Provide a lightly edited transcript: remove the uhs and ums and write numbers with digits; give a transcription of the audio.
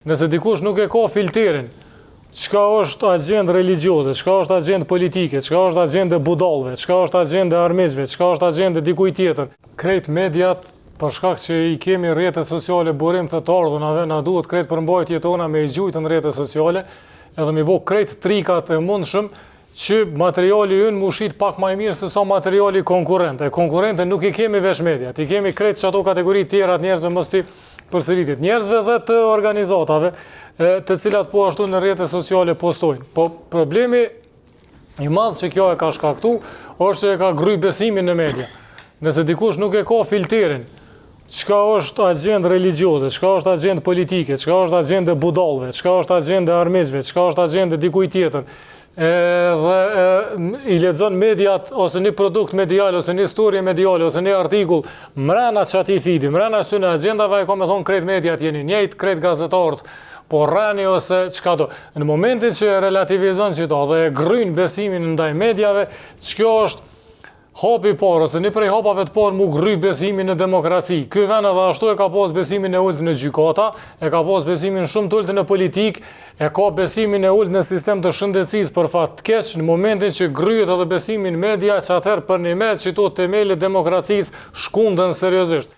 Nëse dikush nuk e ka filterin, çka është agjendë religjioze, çka është agjendë politike, çka është agjendë e budallëve, çka është agjendë e armiqve, çka është agjendë e dikujt tjetër, krejt mediat për shkak që i kemi rrjetet sociale burim të të ardhunave, na duhet krejt përmbajtjet tona me i gjujtë në rrjetet sociale, edhe me i bo krejt trikat e mundshëm që materiali ynë mu shit pak ma i mirë se sa materiali konkurrent. E konkurrente nuk i kemi veç mediat, i kemi krejt që ato kategori tjera të njerëzve mos t'i përsëritit. Njerëzve dhe të organizatave, të cilat po ashtu në rrjete sociale postojnë. Po problemi i madh që kjo e ka shkaktu, është që e ka grry besimin në media. Nëse dikush nuk e ka filterin, çka është agjendë religjioze, çka është agjendë politike, çka është agjendë e budallëve, çka është agjendë e armiqve, çka është agjendë e dikujt tjetër, edhe e, i lexon mediat ose një produkt medial ose një story mediale ose një artikull mrena qatij feedi, mrena qëtyne agjendave e ka me thonë krejt mediat jeni njëjtë, krejt gazetarët po rreni ose çka do. Në momentin që e relativizon qito dhe e grryn besimin ndaj mediave, që është Hapi i parë ose një prej hapave të parë mu grry besimi në demokraci. Ky vend edhe ashtu e ka pas besimin e ulët në gjykata, e ka pas besimin shumë të ulët në politikë, e ka besimin e ulët në sistem të shëndetësisë për fat të keq, në momentin që grryhet edhe besimi në media, që atëherë përnjëmend qito temele demokracisë shkunden seriozisht.